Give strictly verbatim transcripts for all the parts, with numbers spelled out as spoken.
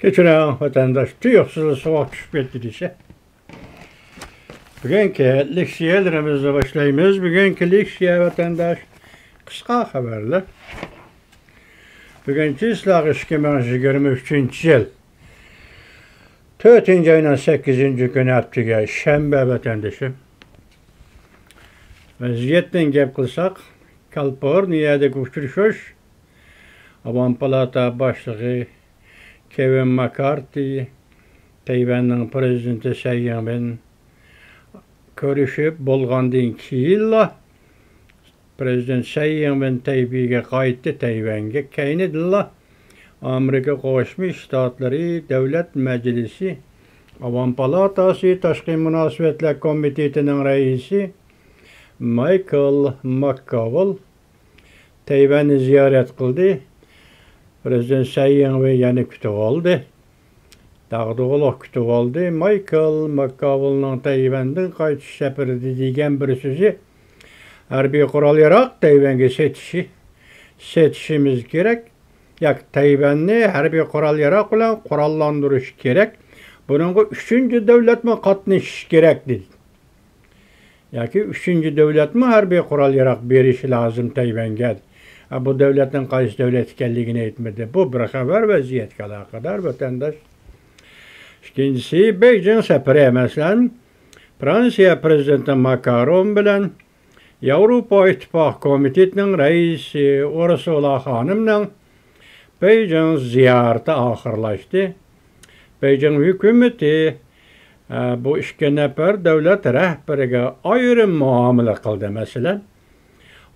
كەچۈرۈڭ، ۋەتەنداش، تۇيۇقسىز سوغۇق چۈشۈپ كەتتى دېسە. بۈگۈنكى لېكسىيەلىرىمىزنى باشلايمىز. بۈگۈنكى لېكسىيە، ۋەتەنداش، قىسقا خەۋەرلەر. بۈگۈن چىسلاغ ئىككى مىڭ يىگىرمە ئۈچىنچى يىل، تۆتىنچى ئاينىڭ سەككىزىنچى كۈنى، ھەپتىگە شەنبە، ۋەتەندىشىم. ۋەزىيەتتىن گەپ قىلساق، كالىفورنىيەدىكى ئۇچرىشىش، ئاۋام پالاتا باشلىقى كېۋىن ماكارتى، تەيۋەننىڭ پىرېزىدېنتى سەي يىڭۋېن كۆرۈشۈپ بولغاندىن كېيىنلا، پىرېزىدېنت سەي يىڭۋېن تەيبېيگە قايتتى، تەيۋەنگە. كەينىدىنلا ئامېرىكا قوشما شتاتلىرى دۆلەت مەجلىسى ئاۋام پالاتاسى تاشقى مۇناسىۋەتلەر كومىتېتىنىڭ رەئىسى مايكل ماككاۋىل تەيۋەننى زىيارەت قىلدى. پىرېزىدېنت سەي يىڭۋېي يەنە كۈتۈۋالدى. داغدۇغىلىق كۈتۈۋالدى. مايكل ماككاۋىلنىڭ تەيۋەندىن قايتىش سەپىرىدە دېگەن بىر سۆزى، ھەربىي قورال-ياراغ تەيۋەنگە سېتىشى، سېتىشىمىز كېرەك. ياكى تەيۋەننى ھەربىي قورال-ياراغ بىلەن قوراللاندۇرۇش كېرەك. بۇنىڭغا ئۈچىنچى دۆلەتمۇ قاتنىشىشى كېرەك، دېدى. ياكى ئۈچىنچى دۆلەتمۇ ھەربىي قورال-ياراغ بېرىشى لازىم تەيۋەنگە. ئە، بۇ دۆلەتنىڭ قايسى دۆلەت ئىكەنلىكىنى ئېيتمىدى. بۇ بىر خەۋەر، ۋەزىيەتكە ئالاقىدار ۋەتەنداش. ئىككىنچىسى، بېيجىڭ سەپىرى. مەسىلەن، فرانسىيە پىرېزىدېنتى ماكرون بىلەن ياۋروپا ئىتتىپاقى كومىتېتىنىڭ رەئىسى ئۇرسۇلا خانىمنىڭ بېيجىڭ زىيارىتى ئاخىرلاشتى. بېيجىڭ ھۆكۈمىتى، ئە، بۇ ئىككى نەپەر دۆلەت رەھبىرىگە ئايرىم مۇئامىلە قىلدى. مەسىلەن،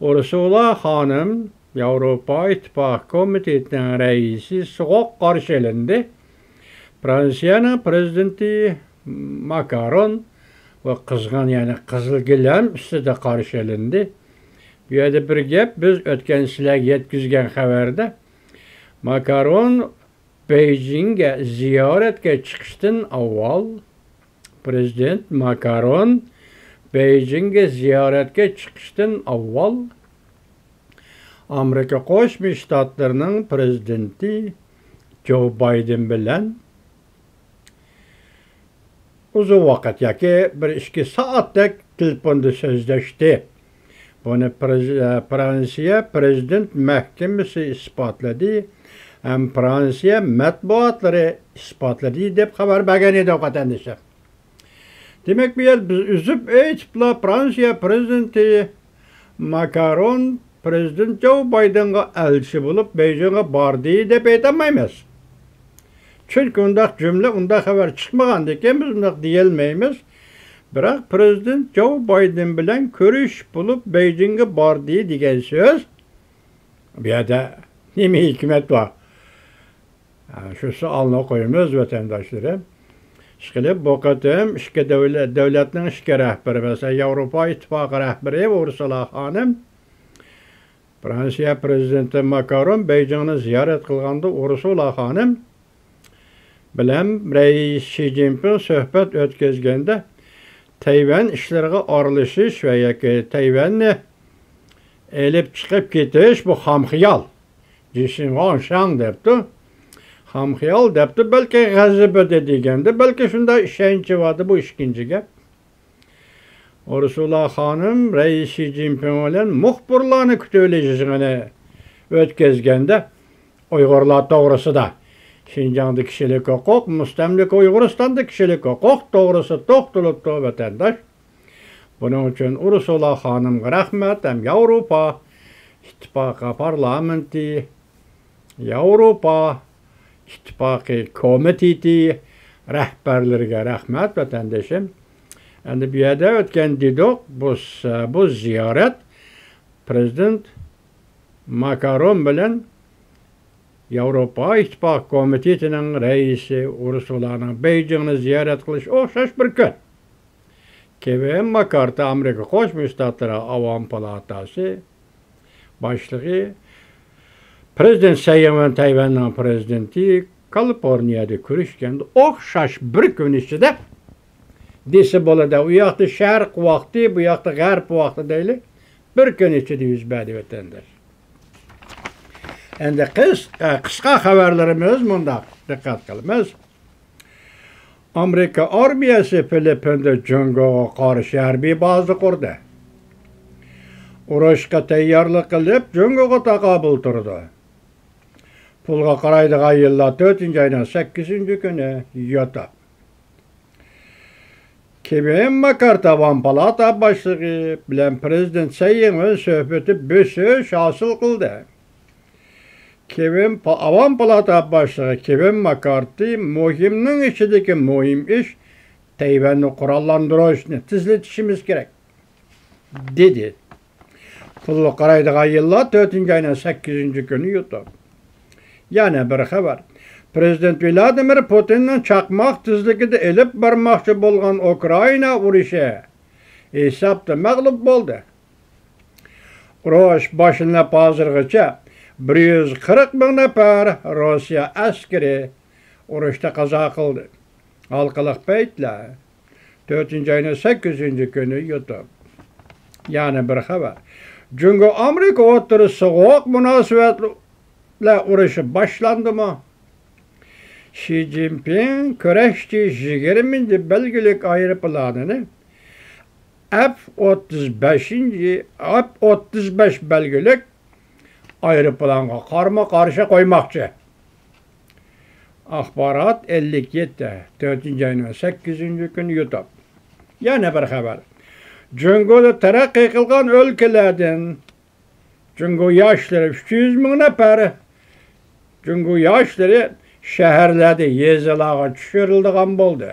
ئۇرسۇلا خانىم، ياۋروپا ئىتتىپاقى كومىتېتىنىڭ رەئىسى، سوغۇق قارشى ئېلىندى. فرانسىيەنىڭ پىرېزىدېنتى ماكرون ۋە قىزغىن، يەنى قىزىل گىلەم ئۈستىدە قارشى ئېلىندى. بۇ يەردە بىر گەپ، بىز ئۆتكەن سىلەرگە يەتكۈزگەن خەۋەردە، ماكرون بېيجىڭگە زىيارەتكە چىقىشتىن ئاۋۋال، پىرېزىدېنت ماكرون بېيجىڭگە زىيارەتكە چىقىشتىن ئاۋۋال، ئامېرىكا قوشما شتاتلىرىنىڭ پىرېزىدېنتى جو بايدېن بىلەن ئۇزۇن ۋاقىت ياكى بىر ئىككى سائەتتەك تېلېفوندا سۆزلەشتى. بۇنى پرېز-، فرانسىيە پىرېزىدېنت مەھكىمىسى ئىسپاتلىدى ھەم فرانسىيە مەتبۇئاتلىرى ئىسپاتلىدى، دەپ خەۋەر بەرگەن ئىدۇق، ۋەتەندىشىم. دېمەك، بۇ يەردە بىز ئۈزۈپ ئېيتىپلا، فرانسىيە پىرېزىدېنتى ماكرون پىرېزىدېنت جو بايدېنغا ئەلچى بولۇپ بېيجىڭغا باردى دەپ ئېيتالمايمىز. چۈنكى ئۇنداق جۈملە، ئۇنداق خەۋەر چىقمىغاندىكىن بىز ئۇنداق دېيەلمەيمىز. بىراق پىرېزىدېنت جو بايدېن بىلەن كۆرۈشۈپ بولۇپ بېيجىڭغا باردى دېگەن سۆز، بۇ يەردە نېمە ھېكمەت بار؟ ھە، شۇ سوئالنى قويىمىز، ۋەتەنداشلىرىم. ئىشقىلىپ، بۇ قېتىم ئىككى دۆلەت، دۆلەتنىڭ ئىككى رەھبىرى، مەسىلەن، ياۋروپا ئىتتىپاقى رەھبىرى ئۇرسۇلا خانىم، فرانسىيە پىرېزىدېنتى ماكرون بېيجىڭنى زىيارەت قىلغاندا، ئۇرسۇلا خانىم بىلەن رەئىس شى جىنپىڭ سۆھبەت ئۆتكۈزگەندە، تەيۋەن ئىشلىرىغا ئارىلىشىش ۋە ياكى تەيۋەننى ئېلىپ چىقىپ كېتىش، بۇ خام خىيال. جىشىن ۋاڭشاڭ دەپتۇ. خام خىيال دەپتۇ، بەلكى غەزىپىدە دېگەندە، بەلكى شۇنداق ئىشەنچى باردى، بۇ ئىككىنچى گەپ. ئۇرسۇلا خانىم رەئىس شى جىنپىڭ بىلەن مۇخبىرلارنى كۈتۈۋېلىش يىغىنى ئۆتكۈزگەندە، ئۇيغۇرلار توغرىسىدا، شىنجاڭدا كىشىلىك ھوقۇق، مۇستەملىكە ئۇيغۇرىستاندا كىشىلىك ھوقۇق توغرىسىدا توختىلىپتۇ، ۋەتەنداش. بۇنىڭ ئۈچۈن ئۇرسۇلا خانىمغا رەھمەت ھەم ياۋروپا ئىتتىپاقى پارلامېنتى، ياۋروپا ئىتتىپاقى كومىتېتى رەھبەرلىرىگە رەھمەت، ۋەتەندىشىم. ئەمدى بۇ يەردە ئۆتكەن دېدۇق، بۇ س-، بۇ زىيارەت پىرېزىدېنت ماكرون بىلەن ياۋروپا ئىتتىپاقى كومىتېتىنىڭ رەئىسى ئۇرسۇلانىڭ بېيجىڭنى زىيارەت قىلىشى ئوخشاش بىر كۈن. كېۋىن ماكارتى، ئامېرىكا قوشما شتاتلىرى ئاۋام پالاتاسى باشلىقى، پىرېزىدېنت سەي يىڭۋېن، تەيۋەننىڭ پىرېزىدېنتى كالىفورنىيەدە كۆرۈشكەندە، ئوخشاش بىر كۈن ئىچىدە دېسە بولىدۇ. ئۇ ياقتا شەرق ۋاقتى، بۇ ياقتا غەرب ۋاقتى دەيلى. بىر كۈن ئىچىدە يۈز بەردى، ۋەتەنداش. ئەمدى قىس-، قىسقا خەۋەرلىرىمىز مۇنداق، دىققەت قىلىمىز. ئامېرىكا ئارمىيەسى فىلىپپىندا جۇڭگوغا قارشى ھەربىي بازا قۇردى. ئۇرۇشقا تەييارلىق قىلىپ، جۇڭگوغا تاقابىل تۇرىدۇ. پۇلغا قارايدىغان يىللار، تۆتىنچى ئاينىڭ سەككىزىنچى كۈنى، يوتاپ. كېۋىن ماكارتى ئاۋام پالاتا باشلىقى بىلەن پىرېزىدېنت سەي يىڭۋېن سۆھبىتى بۆسۈش ھاسىل قىلدى. كېۋىن پا-، ئاۋام پالاتا باشلىقى كېۋىن ماكارتى مۇھىمنىڭ ئىچىدىكى مۇھىم ئىش تەيۋەننى قوراللاندۇرۇشنى تېزلىتىشىمىز كېرەك، دېدى. پۇلغا قارايدىغان يىللار، تۆتىنچى ئاينىڭ سەككىزىنچى كۈنى، يوتۇپ. يەنە بىر خەۋەر. پىرېزىدېنت ۋلادىمىر پۇتىننىڭ چاقماق تېزلىكىدە ئېلىپ بارماقچى بولغان ئۇكرائىنا ئۇرۇشى ھېسابتا مەغلۇپ بولدى. ئۇرۇش باشلىنىپ ھازىرغىچە بىر يۈز قىرىق مىڭ نەپەر روسىيە ئەسكىرى ئۇرۇشتا قازا قىلدى. ھالقىلىق پەيتلەر، تۆتىنچى ئاينىڭ سەككىزىنچى كۈنى، يوتۇپ. يەنە بىر خەۋەر. جۇڭگو ئامېرىكا ئوتتۇرىسىدا سوغۇق مۇناسىۋەتلەر ئۇرۇشى باشلاندىمۇ؟ شى جىنپىڭ كۈرەشچى يىگىرمىنچى بەلگىلىك ئايروپىلانىنى ئەف ئوتتۇز بەشىنچى، ئەف ئوتتۇز بەش بەلگىلىك ئايروپىلانغا قارمۇ قارشى قويماقچى. ئاخبارات ئەللىك يەتتە، تۆتىنچى ئاينىڭ سەككىزىنچى كۈنى، يوتۇپ. يەنە بىر خەۋەر. جۇڭگودا تەرەققىي قىلغان ئۆلكىلەردىن جۇڭگو ياشلىرى، ئۈچ يۈز مىڭ نەپەر جۇڭگو ياشلىرى شەھەرلەردە يېزىلارغا چۈشۈرۈلىدىغان بولدى.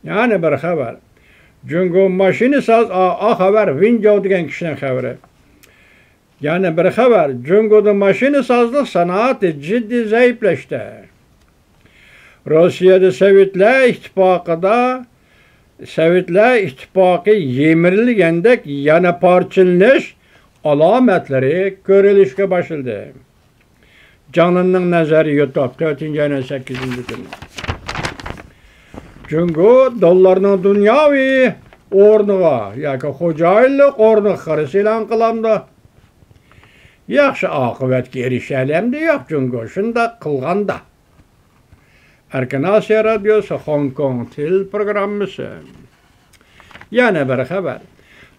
يەنە بىر خەۋەر. جۇڭگو ماشىنىساز، ئا، ئا خەۋەر، ۋېن جاۋ دېگەن كىشىنىڭ خەۋىرى. يەنە بىر خەۋەر. جۇڭگودا ماشىنىسازلىق سانائىتى جىددىي زەئىپلەشتى. روسىيەدە سوۋېتلار ئىتتىپاقىدا، سوۋېتلار ئىتتىپاقى يىمىرىلگەندەك يەنە پارچىلىنىش ئالامەتلىرى كۆرۈلۈشكە باشلىدى. جاڭلىننىڭ نەزەرى، يوتۇپ، تۆتىنچى ئاينىڭ سەككىزىنچى كۈنى. جۇڭگو دوللارنىڭ دۇنياۋى ئورنىغا ياكى خوجايىنلىق ئورنىغا خىرىس ئېلان قىلامدۇ؟ ياخشى ئاقىۋەتكە ئېرىشەلەمدۇ؟ ياق، جۇڭگو شۇنداق قىلغاندا. ئەركىن ئاسىيا رادىيوسى، خوڭكوڭ تىل پروگراممىسى. يەنە بىر خەۋەر.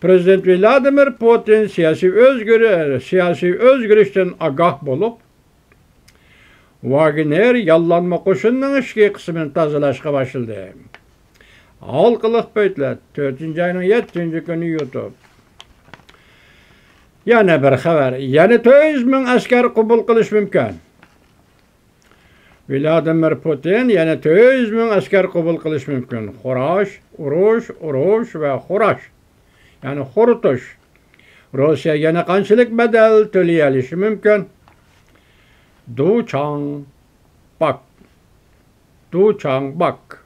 پىرېزىدېنت ۋلادىمىر پۇتىن سىياسىي ئۆزگىرى-، سىياسىي ئۆزگىرىشتىن ئاگاھ بولۇپ، ۋاگنېر ياللانما قوشۇننىڭ ئىچكى قىسمىنى تازىلاشقا باشلىدى. ھالقىلىق پەيتلەر، تۆتىنچى ئاينىڭ يەتتىنچى كۈنى، يوتۇپ. يەنە بىر خەۋەر. يەنە تۆت يۈز مىڭ ئەسكەر قوبۇل قىلىش مۇمكىن. ۋلادىمىر پۇتىن يەنە تۆت يۈز مىڭ ئەسكەر قوبۇل قىلىش مۇمكىن. خوراش، ئۇرۇش، ئۇرۇش ۋە خوراش. يەنى خورىتىش. روسىيە يەنە قانچىلىك بەدەل تۆلىيەلىشى مۇمكىن؟ دۇ چاڭ باك. دۇ چاڭ باك.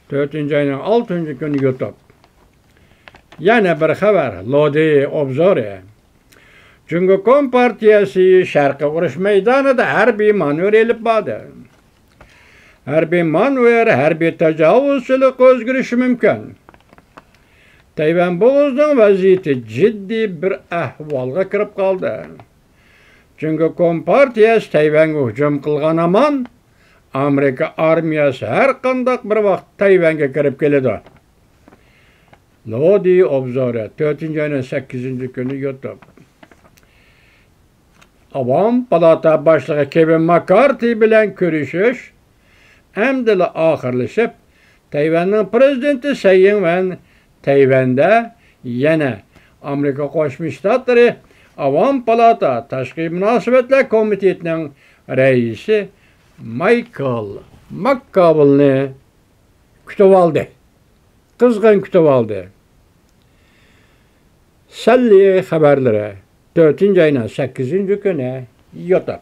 تۆتىنچى ئاينىڭ ئالتىنچى كۈنى، يوتۇپ. يەنە بىر خەۋەر، لودى ئوبزورى. جۇڭگو كومپارتىيەسى شەرقىي ئۇرۇش مەيدانىدا ھەربىي مانېۋىر ئېلىپ باردى. ھەربىي مانېۋىر ھەربىي تاجاۋۇزچىلىققا ئۆزگىرىشى مۇمكىن. تەيۋەن بوغۇزىنىڭ ۋەزىيىتى جىددىي بىر ئەھۋالغا كىرىپ قالدى. جۇڭگو كومپارتىيەسى تەيۋەنگە ھۇجۇم قىلغان ھامان، ئامېرىكا ئارمىيەسى ھەر قانداق بىر ۋاقىت تەيۋەنگە كىرىپ كېلىدۇ. لودى ئوبزورى، تۆتىنچى ئاينىڭ سەككىزىنچى كۈنى، يوتۇپ. ئاۋام پالاتا باشلىقى كېۋىن ماككارتى بىلەن كۆرۈشۈش ئەمدىلا ئاخىرلىشىپ، تەيۋەننىڭ پىرېزىدېنتى سەي يىڭۋېن تەيۋەندە يەنە ئامېرىكا قوشما شتاتلىرى ئاۋام پالاتا تاشقى مۇناسىۋەتلەر كومىتېتىنىڭ رەئىسى مايكل ماككاۋلنى كۈتۈۋالدى. قىزغىن كۈتۈۋالدى. سەللى خەۋەرلىرى، تۆتىنچى ئاينىڭ سەككىزىنچى كۈنى، يوتۇپ.